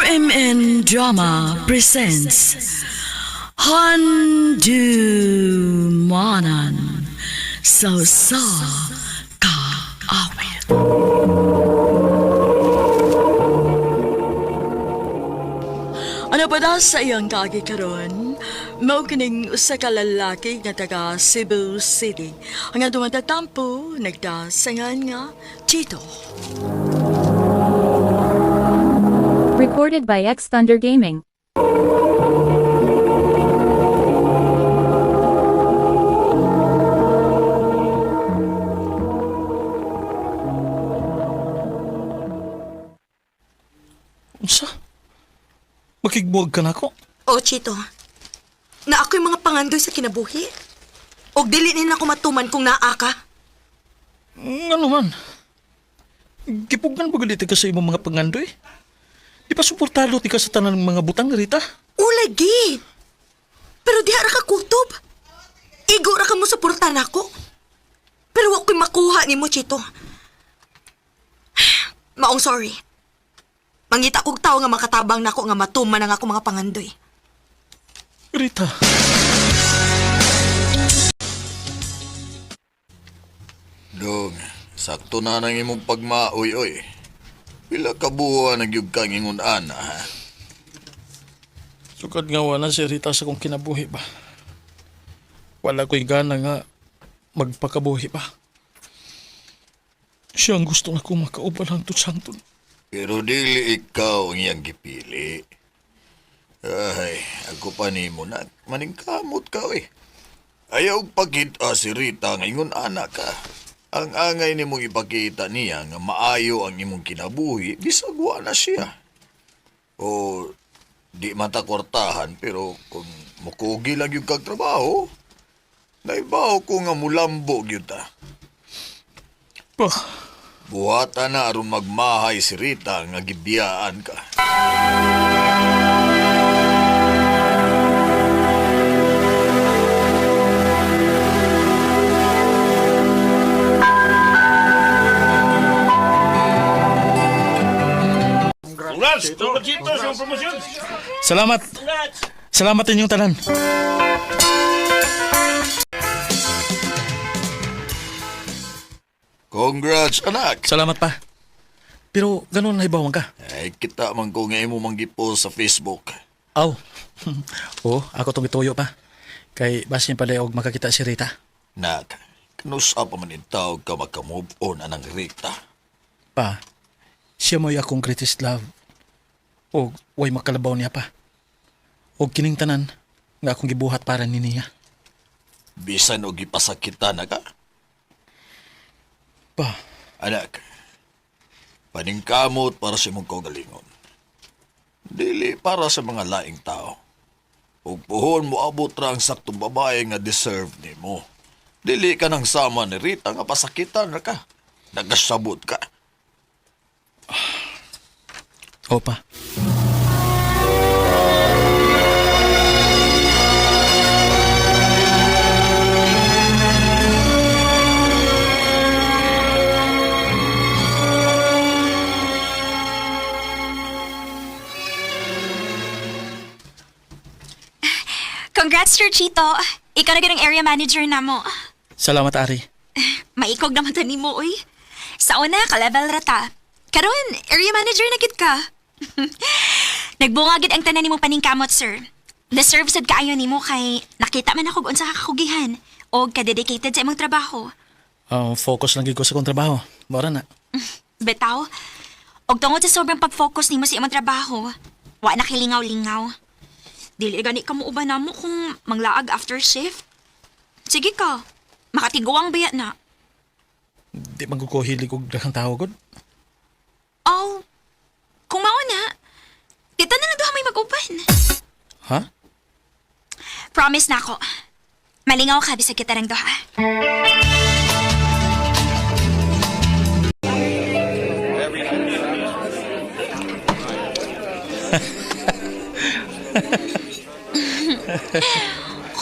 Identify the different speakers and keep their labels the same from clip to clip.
Speaker 1: RMN Drama presents Handu Manan So Sa Kaawit. Ano pa daw sa iyang kaagi karon? Mao kining usa ka lalaki nga taga Cebu City. Ang dumatatampo nagdasangan nga Tito.
Speaker 2: Recorded by X Thunder Gaming.
Speaker 3: Unsa? Makigbuwag ka na ako?
Speaker 4: O, Chito. Na ako'y mga pangandoy sa kinabuhi. Og dili nila ako matuman kung naa ka.
Speaker 3: Ano man? Gipugan ba galit ka sa imong mga pangandoy? Di pa suportado ti ka sa tanan ng mga butang, Rita?
Speaker 4: Ulagi! Pero diha ra ka kutob. Igo ra ka mo suporta nako. Pero wa ko'y makuha nimo, Chito. Maong sorry. Mangita kog tawo nga makatabang nako nga matuman ang ako mga pangandoy.
Speaker 3: Rita.
Speaker 5: Dong, sakto na nang imong pagmaoy-oy. Pila ka buwan nagyug kang ingon ana, ha?
Speaker 3: Sukad nga wala si Rita sa kong kinabuhi ba. Wala ko'y gana nga magpakabuhi ba. Siya ang gusto na kong makauban hangtod sa hangtod.
Speaker 5: Pero dili ikaw ang iyang gipili. Ay, ako pa nimo na. Maningkamot ka, oy. Ayaw pagkita si Rita nga ingon ana ka. Ang angay nimong ipakita niya nga maayo ang imong kinabuhi, bisag wa na siya. O di man ta kwartahan pero kung mukugi lang yung kag trabaho, naibaw ko nga mulambo gyud ta.
Speaker 3: Pa,
Speaker 5: Buhata na aron magmahay si Rita nga gibiyaan ka.
Speaker 6: Congrats! Congrats dito sa iyong promosyon!
Speaker 3: salamat. Salamat inyong tanan.
Speaker 5: Congrats, anak!
Speaker 3: Salamat pa. Pero ganun na ibawang ka.
Speaker 5: Ay, kita man ko nga imo manggipo sa Facebook.
Speaker 3: Aw. Oo, ako tong gituyo pa. Kay basin pala og makakita si Rita.
Speaker 5: Nak, kanusa pa man intaw ka makamove on anang Rita.
Speaker 3: Pa, siya mo'y akong greatest love. O way makalabaw niya pa. O kining tanan nga akong gibuhat para ni niya.
Speaker 5: Bisan og gipasakitan na ka.
Speaker 3: Pa,
Speaker 5: Anak, paningkamot para sa imong kaugalingon. Dili para sa mga laing tao. Ug puhon mo abot ra ang saktong babae nga deserve nimo. Dili ka nang sama ni Rita nga pasakitan ra ka. Nagasabot ka.
Speaker 3: o pa.
Speaker 7: Congrats, Sir Chito. Ikaw na ganang area manager na mo.
Speaker 3: Salamat, Ari.
Speaker 7: Maikog naman ta nimo, oy. Sa una, ka-level rata. Karon, area manager na gid ka. Nagbunga gid ang tanan nimo paningkamot, sir. Deserve sad kaayo nimo kay nakita man ako og unsa ka kakugihan og ka-dedicated sa imong trabaho.
Speaker 3: Focus lang gid ko sa akong trabaho. Mora na.
Speaker 7: Bitaw, og tungod sa sobrang pag-focus nimo sa imong trabaho, wa na kilingaw-lingaw. Dili gani ka mo uban namo kung manglaag after shift. Sige ka, makatiguang biya na.
Speaker 3: Di man ko hilig og daghang tao gud.
Speaker 7: Oh, kung mao na, kita na lang duha may mag-uban.
Speaker 3: Ha?
Speaker 7: Promise na ako. Malingaw ka bisag kita ng duha.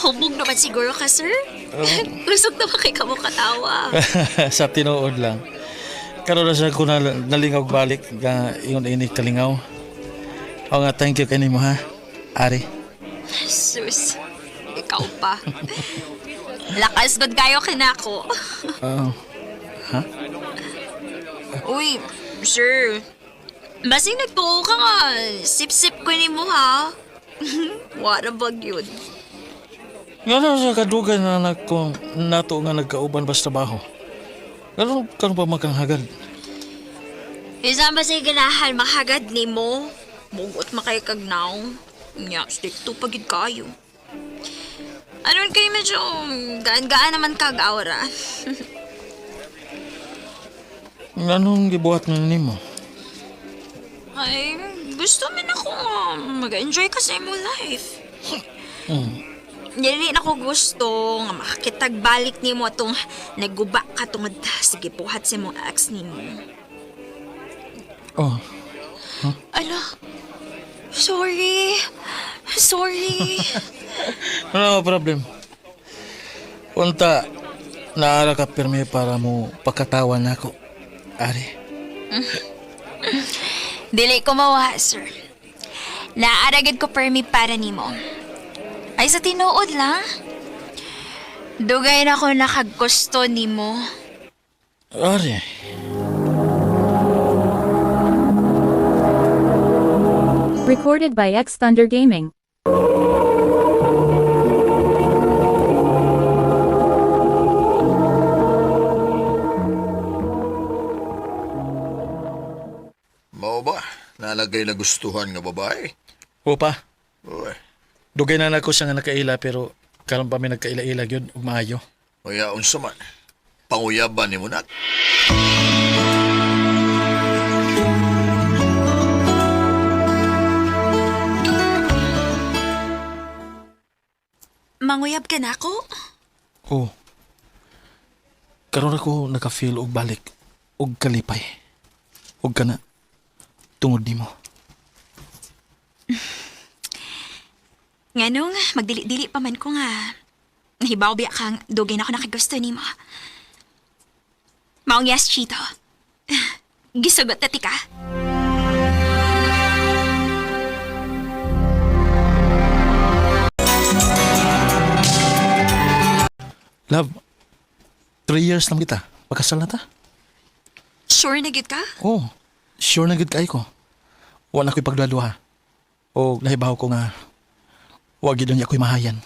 Speaker 7: Hubog naman siguro ka, sir. Usog naman kay kamo katawa.
Speaker 3: Sa tinuod lang. Karon na sa ko na, nalingaw balik nga ingon ini kalingaw. O nga, thank you kanimo ha. Ari.
Speaker 7: Sus, ikaw pa. Lakas gud kayo kinako.
Speaker 3: Oh. Ha?
Speaker 7: Uy, sir. Basing nagtuo ka nga. Sip-sip ko ni mo ha. What a bag yun.
Speaker 3: Ngano sa kadugay na nako nato nga nagkauban ba sa trabaho? Ngano karon pa makanghagad?
Speaker 7: Isa ba sa ganahan mahagad ni mo? Mugot makay kagnaw. Nya, stick to pagid kayo. Anon kay medyo gaan-gaan naman kag aura.
Speaker 3: Nganong gibuhat na nimo?
Speaker 7: Ay, gusto man ako nga mag-enjoy ka sa imong life. Dili na ko gusto nga makakitag balik nimo atong naguba ka tungod sige buhat sa imong ex nimo.
Speaker 3: Oh,
Speaker 7: Ala, sorry. Sorry.
Speaker 3: no problem. Unta, naara ka pirmi para mo pakatawan nako. Ari.
Speaker 7: Dili ko mawa, sir. Naaragad ko permi para nimo. Ay, sa tinuod lang. Dugay na ko nakagusto nimo.
Speaker 3: Ari.
Speaker 2: Recorded by X Thunder Gaming.
Speaker 5: Mao ba? Nalagay na gustuhan nga babae.
Speaker 3: Opa,
Speaker 5: Uy,
Speaker 3: dugay na nako siya nga nakaila pero karon pa mi nagkaila-ila gyud ug maayo.
Speaker 5: kaya unsa man. Panguyaban ni mo nak.
Speaker 7: Manguyab ka na ako?
Speaker 3: Oh. Karon ako naka-feel og balik og kalipay. Og kana tungod nimo.
Speaker 7: Nganong, magdili-dili pa man ko nga. Nahibaw biya kang dugay na ako nakagusto nimo. Maong yes, Chito. Gisugot na tika.
Speaker 3: Love, 3 years lang kita. Pakasal na ta.
Speaker 7: Sure na gid ka?
Speaker 3: Oh, sure na gud kay ko. Wala ko'y pagduha. O nahibaw ko nga wa gid niya ko'y mahayan.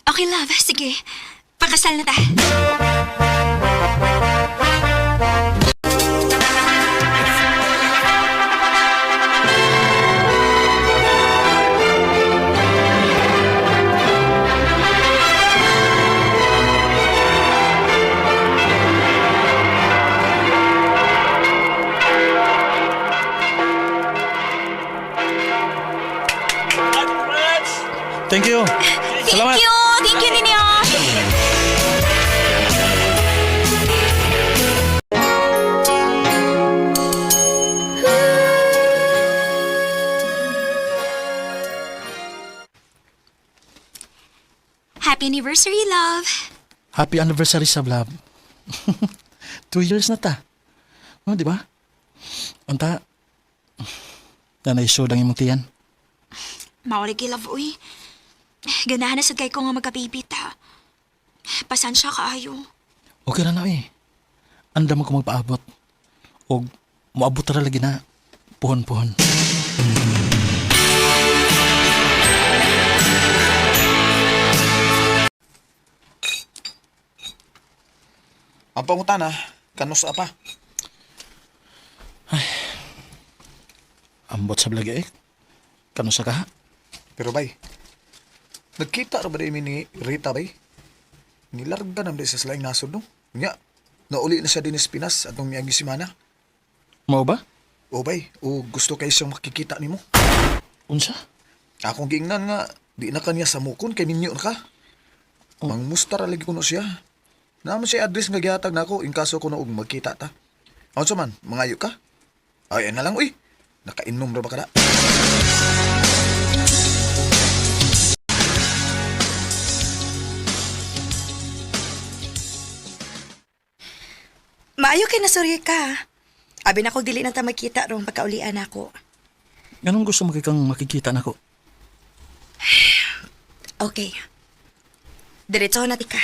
Speaker 7: Okay, love. Sige. Pakasal na ta.
Speaker 3: Thank you.
Speaker 7: Thank
Speaker 3: Salamat.
Speaker 7: you! Thank you ninyo! Happy anniversary, love!
Speaker 3: Happy anniversary sa love. 2 years na ta. Oh, di ba? Unta, nanay sud ang imong tiyan.
Speaker 7: Mauli kay love, uy. Ganahan na sad kay ko nga magka-baby ta. Pasansya kaayo.
Speaker 3: Okay ra na eh. Andam ko magpaabot. Og moabot ra lagi na. Puhon-puhon.
Speaker 8: Ang pangutana, kanus apa?
Speaker 3: Ambot sa lagi eh. Kano sa kaha?
Speaker 8: Pero bay, nagkita ra ba di mi ni Rita bay? Nilarga naman di sa silaing nasod no? Nya, nauli na siya din sa Pinas atong miagi semana.
Speaker 3: Mao ba?
Speaker 8: O bay, o gusto kay siyang makikita nimo.
Speaker 3: Unsa?
Speaker 8: Akong giingnan nga, di na kanya samukon kay ninyo na ka. Mangmusta ra lagi kuno siya. Naman siya address nga gihatag nako in kaso kuno og magkita ta. Unsa man, mangayo ka? Ay, na lang uy. Nakainom ra ba kada?
Speaker 4: Maayo kay nasurya ka. Abi na ko dili na ta magkita rong pagkaulian ako.
Speaker 3: Ganun gusto mo kang makikita nako.
Speaker 4: Okay. Diretso na tika.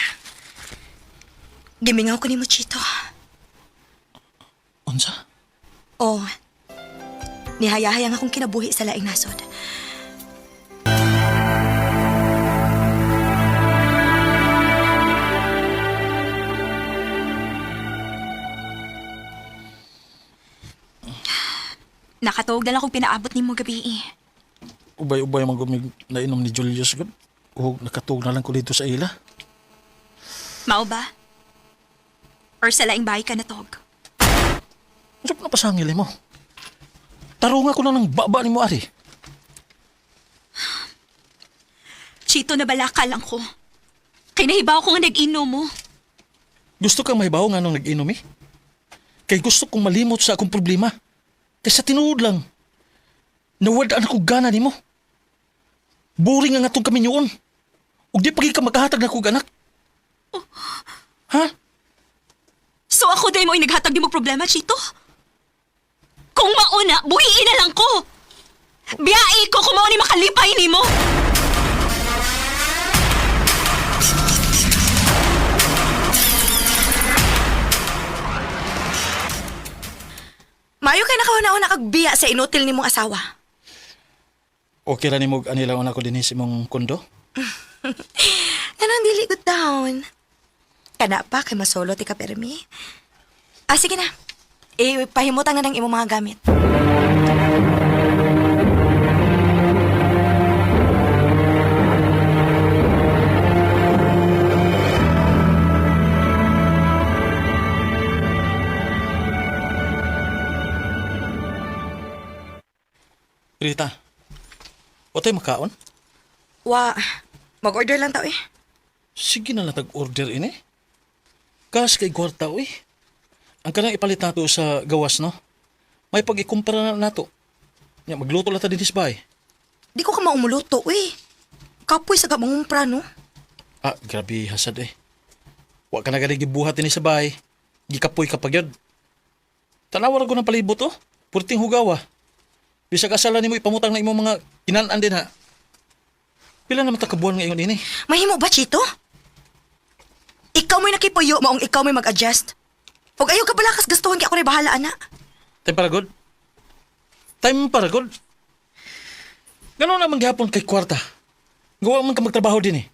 Speaker 4: Gimingaw ko nimo, Chito.
Speaker 3: Unsa?
Speaker 4: Oh. Nihayahayang akong kinabuhi sa laing nasod.
Speaker 7: Nakatuog na lang akong pinaabot nimo gabi eh.
Speaker 3: Ubay-ubay man gumig nainom ni Julius gud. O nakatuog na lang ko dito sa ila.
Speaker 7: Mao ba? Or sa laing bahay ka natog?
Speaker 3: Unsa pa napasangil mo? Tarunga ko na ng baba nimo ari.
Speaker 7: Chito, nabalaka lang ko. Kay nahibaw ko nga nag-inom mo.
Speaker 3: Gusto kang mahibaw nga nung nag-inom eh? Kay gusto kong malimot sa akong problema. Kay sa tinuod lang, nawadaan ako gana nimo. Boring nga atong kaminyoon. Ug di pagi ka makahatag na kog anak. Ha?
Speaker 7: So ako dahil mo ay naghatag ni mo problema, Chito? Kung mauna, buhiin na lang ko! Biyai ko kung mauna makalipay nimo!
Speaker 4: Mayo kay nakahuna-una kag biya sa inutil nimong asawa.
Speaker 3: Okay ra nimo og anila una ko dinhi sa imong kondo?
Speaker 4: Kanang dili good down. Kana pa kay masolo ti ka permi. Ah, sige na. Eh, pahimutang na ng imong mga gamit.
Speaker 3: Rita, watay makaon?
Speaker 4: Wa, mag-order lang tao eh.
Speaker 3: Sige na lang tag-order ini. Kas kay kwarta uy. Ang kanang ipalit nato sa gawas no. May pag-ikumpara na nato. Nya magluto lang ta dinhi sa bahay.
Speaker 4: Di ko ka maumuluto eh. Kapoy sa kamangumpra, no?
Speaker 3: Ah, grabe hasad eh. Wa ka na gani gibuhat dinhi sa bahay. Gikapoy ka pa gyud. Tanawa ra ko ng palibot oh. Purting hugawa. Bisag asala nimo ipamutang na imong mga kinan-an din ha. Pila naman ta ka buwan nga ingon ini?
Speaker 4: Mahimo ba, Chito? Ikaw mo'y nakipuyo, maong ikaw mo'y mag-adjust. Huwag ayaw ka pala kas gustuhan kay ako rin bahala, ana.
Speaker 3: Time para good. Time para good. Ganun naman gihapon kay kwarta. Gawa man ka magtrabaho din eh.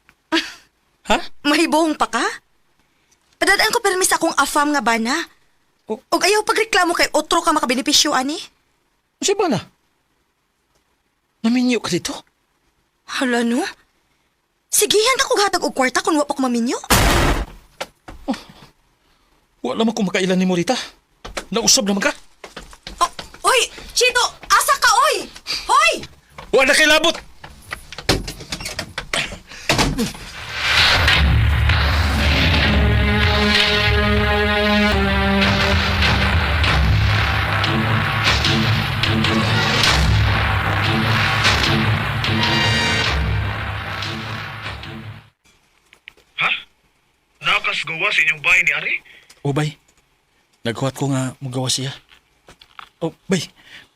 Speaker 3: Ha?
Speaker 4: Mahibong pa ka? Padadaan ko permis akong afam nga bana.
Speaker 3: O-
Speaker 4: Og ayaw pagreklamo kay otro ka makabenepisyo, ani.
Speaker 3: Ano ba na? Naminyo ka dito?
Speaker 4: Hala, no? Sigihan ka kog hatag og kwarta kung wa pa ko maminyo.
Speaker 3: Wala man ko makailan ni Morita. Nausab naman ka.
Speaker 4: Oh, oy, Chito, asa ka, oy! Hoy!
Speaker 3: Wala kay labot!
Speaker 6: Ha? Nakas gawa sa inyong bahay ni Ari?
Speaker 3: O bay, naghuwat ko nga mugawa siya. O bay,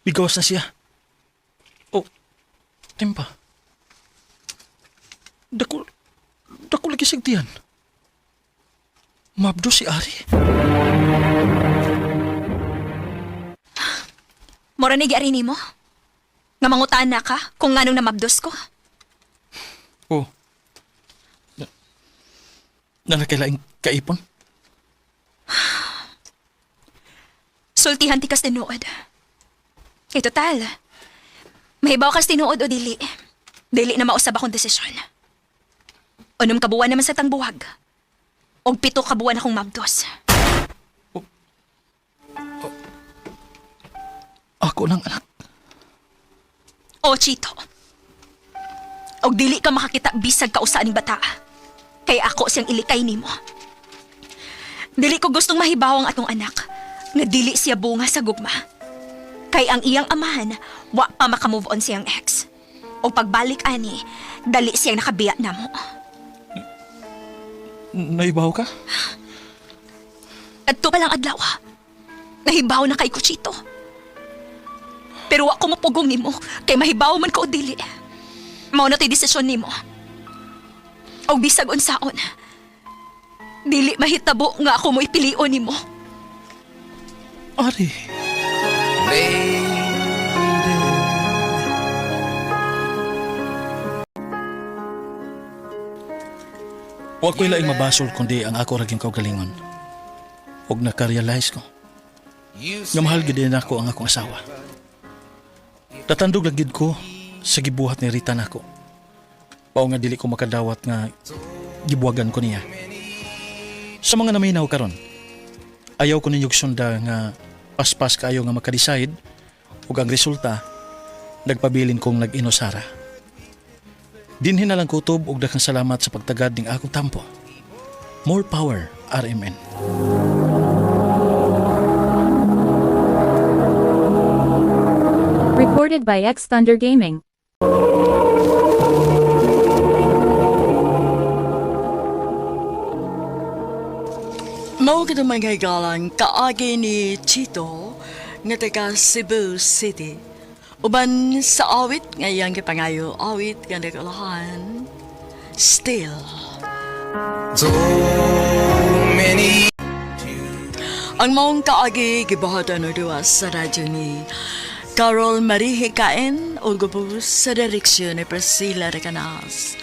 Speaker 3: bigawas na siya. O, timpa. Dako, dako lagi sigtiyan. Mabdo si Ari.
Speaker 7: Mora ni giari nimo? Nga mangutaan na ka kung nganong namabdos ko?
Speaker 3: O, na, nalakailaing kaipon?
Speaker 7: Sultihan ti kas tinuod. Kay total, mahibaw kas tinuod o dili. Dili na mausab akong desisyon. Unom ka buwan naman sa tangbuwag. Og 7 ka buwan akong mabdos.
Speaker 3: Ako ng anak.
Speaker 7: O, Chito. Og dili ka makakita bisag kausa ning bata. Kay ako siyang ilikay nimo. Dili ko gustong mahibaw ang atong anak nga dili siya bunga sa gugma. Kay ang iyang amahan, wa pa makamove on siyang ex. O pagbalik ani, dali siyang nakabiya namo.
Speaker 3: Naibaw ka?
Speaker 7: Adto pa lang adlaw. Nahibaw na kay Kuchito. Pero wa ko mapugong nimo kay mahibaw man ko o dili. Mao na to'y desisyon nimo. Og bisag unsaon. Dili mahitabo nga ako mo ipilion nimo.
Speaker 3: Ari. Wa ko'y laing mabasol kundi ang ako ra gyud kaugalingon. Ug nakarealize ko nga mahal gyud din ako ang akong asawa. Tatandog lang gyud ko sa gibuhat ni Rita nako. Pao nga dili ko makadawat nga gibuwagan ko niya. Sa mga naminaw karon, ayaw ko ninyog sunda nga paspas kayo nga makadecide ug ang resulta nagpabilin kong nag-inusara. Dinhin na lang kutob ug daghang salamat sa pagtagad ning akong tampo. More power, RMN.
Speaker 2: Recorded by X Thunder Gaming.
Speaker 1: Mao kadto mga higalang kaagi ni Chito nga taga Cebu City. Uban sa awit nga iyang gipangayo awit nga nagulahan. Still. Ang maong kaagi gibuhatan og duwa sa radyo ni Carol Marie Hikain o gubos sa direksyon ni Priscilla Recanas.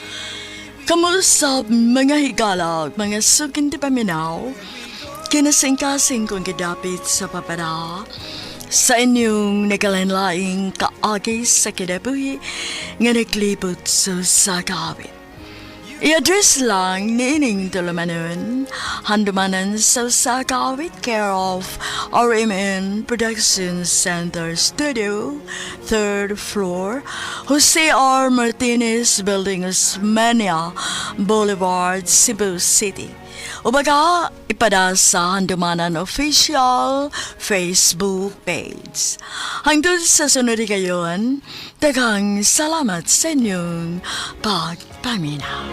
Speaker 1: Kamusta mga higala, mga sukin di paminaw, kinasingkasing kong gidapit sa papara, sa inyong nagalanlaing kaagi sa kinabuhi nga naglibot sa sagawit. I-address lang niining tulumanon, handumanan sa Sagawit, care of RMN Production Center Studio, third floor, Jose R. Martinez Building, Osmania Boulevard, Cebu City. O baga, ipada sa Handumanan Official Facebook page. Hangtod sa sunod kayon, daghang salamat sa inyong pagpaminaw.